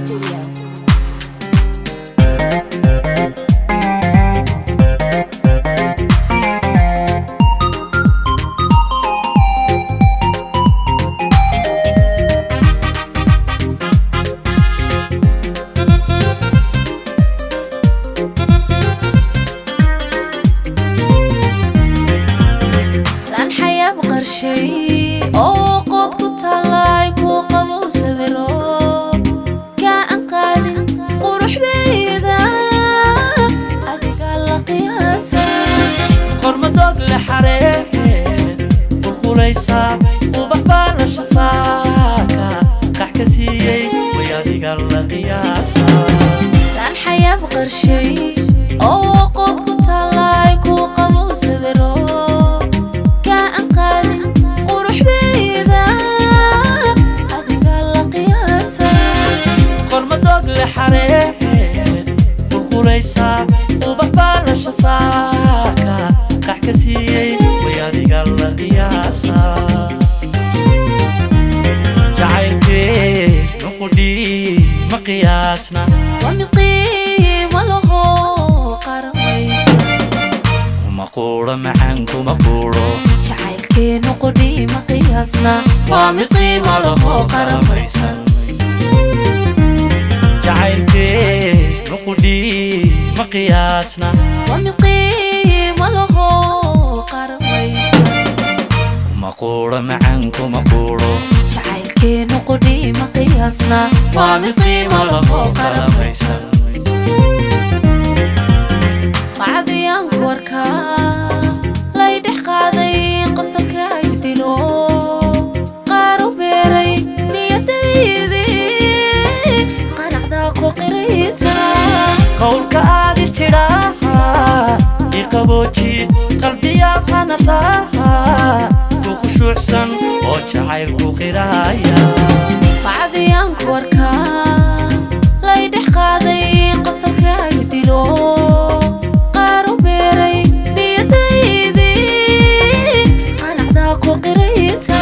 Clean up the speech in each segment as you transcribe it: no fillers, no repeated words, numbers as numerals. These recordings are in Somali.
Studio. Laan xayaab qarshay oo qood ku tallaay kuu qabowsaday roob kaa aan qaadin quruxdayda adiga la qiyaasa. Qormadoog le xareed qulqulaysaa, ubax baa la shasaaka qax ka siiyey, way adiga la qiyaasaa. Laan xayaab qarshay oo qood ku tallaay kuu qabowsaday roob kaa aan qaadin quruxdayda adiga la qiyaasa. Qormadoog le xareed qulqulaysaa, ubax baa la shasaaka qax ka siiyey, way adiga la qiyaasaa. Jacaylkee nuqudhii ma qiyaasna. Waa mid qiimo laho qaramaysa. Kuma quuro macaan, kuma quuro. Jacaylkeenu qudhii ma qiyaasna. Waa mid qiimo laho qaramaysan. Jacaylkee nuqudhii ma qiyaasna. Waa mid qiimo laho qaramaysan. Kuma quuro macaan, kuma quuro. Jacaylkeenu qudhii ma qiyaasna. Waa mid qiimo laho qaramaysan. Qacdiyaan ku arkaa lay dhex qaaday, qosolka ay dilo qaar u beeray niyadaydii qanacdaa ku qiraysa. Qowlka aadi jidhaaha iqabooji, qalbiyaad hanataaha ku khushuucsan oo jacaylku qiraaya. Bacdiyaan ku arkaa lay dhex qaaday, qosolka ay dilo qaar u beeray niyadaydii qanacdaa ku qiraysa.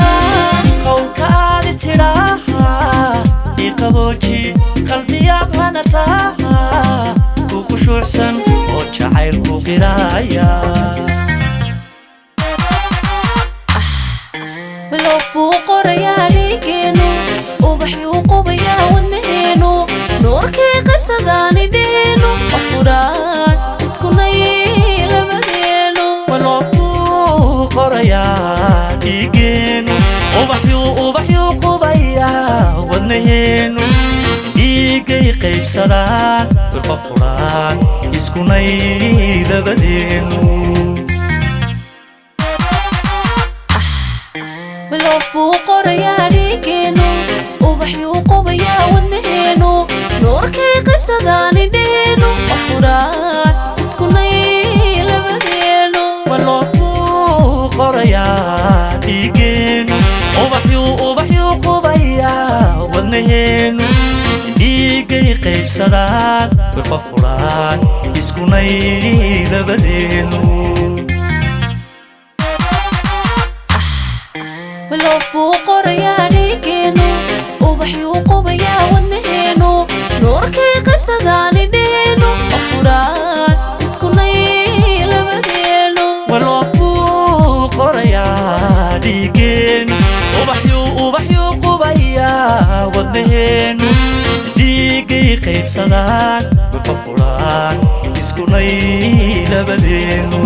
Qowlka aadi jidhaaha iqabooji, qalbiyaad hanataaha ku khushuucsan oo jacaylku qiraaya. Wilow buu qorayaa dhiigeenu, ubaxyuu qubayaa wadnaheenu, nuurkay qaybsadaan idheenu, qof furaan iskunay labadeenu. Waloo buu qorayaa dhiigeenu, ubaxyuu ubaxyuu qubayaa wadnaheenu, dhiiggay qaybsadaan way qof quraan iskunay labadeenu. Wilow buu qorayaa dhiigeenu, ubaxyuu qubayaa wadnaheenu, nuurkay qaybsadaan idheenu, qof furaan iskunay labadeenu. Waloo buu qorayaa dhiigeenu, ubaxyuu ubaxyuu qubayaa wadnaheenu, dhiiggay qaybsadaan way qof quraan iskunay labadeenu. Wilow buu qorayaa dhiigeenu, ubaxyuu qubayaa wadnaheenu, nuurkay qaybsadaan idheenu, qof furaan iskunay labadeenu. Waloo buu qorayaa dhiigeenu, ubaxyuu ubaxyuu qubayaa wadnaheenu, dhiiggay qaybsadaan way qof quraan iskunay labadeenu.